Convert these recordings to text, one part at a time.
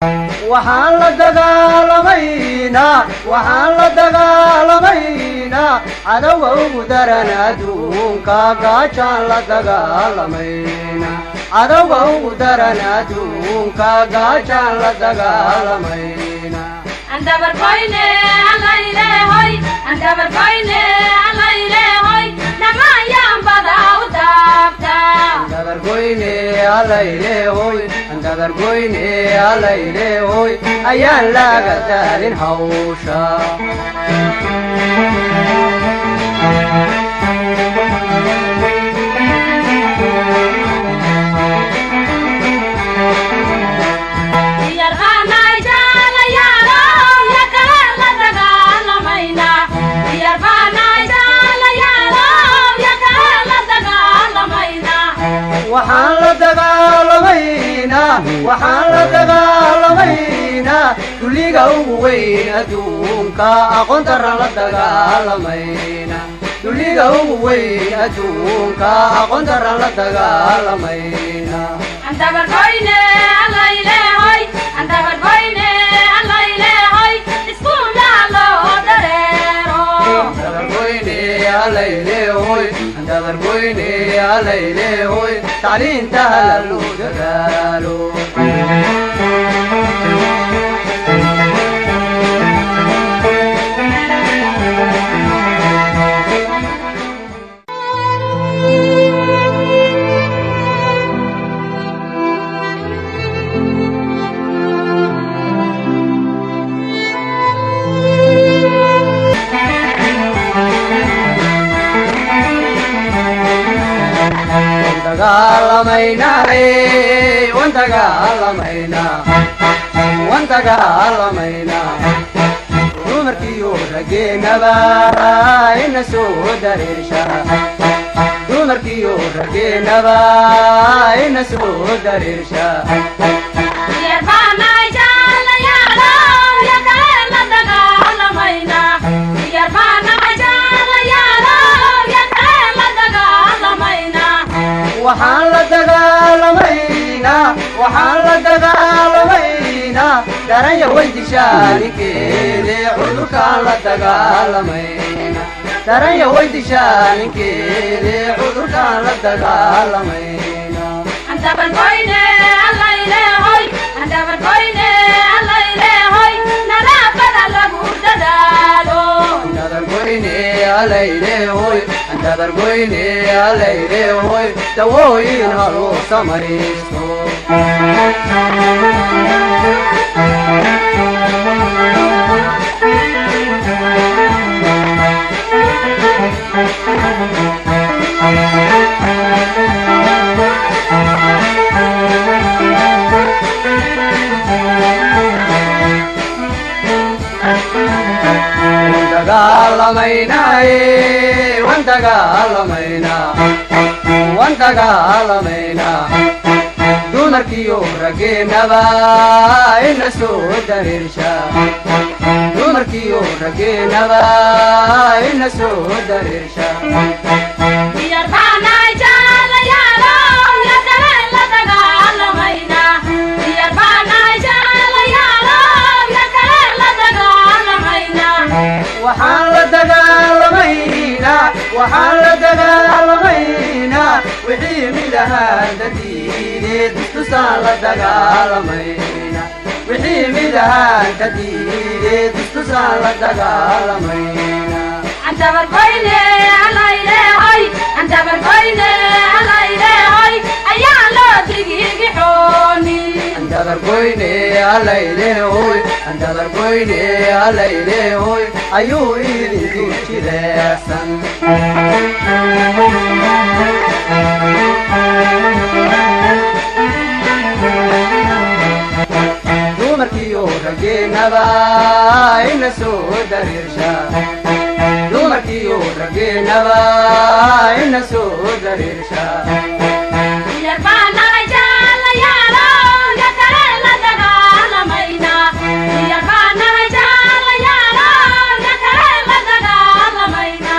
Waxaan la dagaalamaynaa, waxaan la dagaalamaynaa cadowga ugu daran adduunka, gaajaan la dagaalamaynaa. Cadowga ugu daran adduunka, gaajaan la dagaalamaynaa. Andabarkoyne allaylehoy, andabarkoyne allaylehoy, dhammaanyaanbada u taabta. Dabargoyne allaylehoy, dabargoyne allaylehoy, ayaan laga daalin hawsha. Diyarbaanay jaalayaalow, ya kale la dagaalamayna. Diyarbaanay jaalayaalow, ya kale la dagaalamayna. Waxaan la dagaalamaynaa, waxaan la dagaalamaynaa dulliga ugu weyn adduunka, aqoon daran la dagaalamayna. Dulliga ugu weyn adduunka, aqoon daran la dagaalamayna. Andabarkoyne allaylehoy, andabarkoyne allaylehoy, iskuulaa loo dareero. Dabargoyne allaylehoy, dabargoyne allaylehoy, tacliinta hala loo dadaalo. Dagaalamaynaa, wan dagaalamaynaa, wan dagaalamaynaa dumarkiyo raggeenaba ina soo dareersha. Dumarkiyo raggeenaba ina soo dareersha. Diyarbaanay jaalayaalow, ya kale la dagaalamayna. Diyarbaanay jaalayaalow, ya kale la dagaalamayna. Waxaan la dagaalamaynaa, waxaan la dagaalamaynaa daranya waydishaaninkeede, cudurkaan la dagaalamayna. Daranya waydishaaninkeede, cudurkaan la dagaalamayna. Andabarkoyne allaylehoy, andabarkoyne allaylehoy, nadaafada lagu dadaalo. Dabargoyne allaylehoy, dabargoyne allaylehoy, dawooyin ha loo samaysto. Dagaalamaynaa, wan dagaalamaynaa, wan dagaalamaynaa dumarkiyo raggeenaba ina soo dareersha. Dumarkiyo raggeenaba ina soo dareersha. Diyarbaanay jaalayaalow, ya kale la dagaalamayna. Diyarbaanay jaalayaalow, ya kale la dagaalamayna. Waxaan la dagaalamaynaa, waxaan la dagaalamaynaa wixii mid ahaanta diideed, istusaan la dagaalamaynaa. Wixii mid ahaanta diideed, istusaan la dagaalamaynaa. Andabarkoyne allaylehoy, andabarkoyne allaylehoy, ayaa loo digigixooni. Dabargoyne allaylehoy, dabargoyne allaylehoy, ayuu idinku jileecsan. Dumarkiyo raggeenaba ina soo dareersha. Dumarkiyo raggeenaba ina soo dareersha. Diyarbaanay jaalayaalow, ya kale la dagaalamayna. Diyarbaanay jaalayaalow, ya kale la dagaalamayna.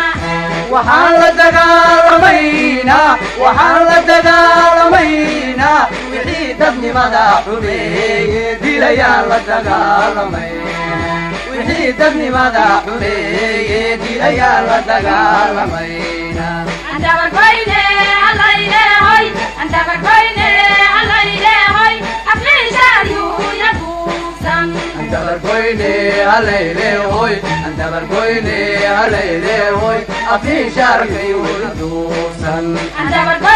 Waxaan la dagaalamaynaa, waxaan la dagaalamaynaa wixii dadnimada xumeeye. Dilayaan la dagaalamayna, wixii dadnimada xumeeye dilayaan la dagaalamayna. Andabargoyne allaylehoy, andabargoyne allaylehoy, afmiishaariyuuya duubsan. Andabargoyne halaylehoy, andabargoyne halaylehoy, afiishaarkayuuna duubsan. Andabargoyne.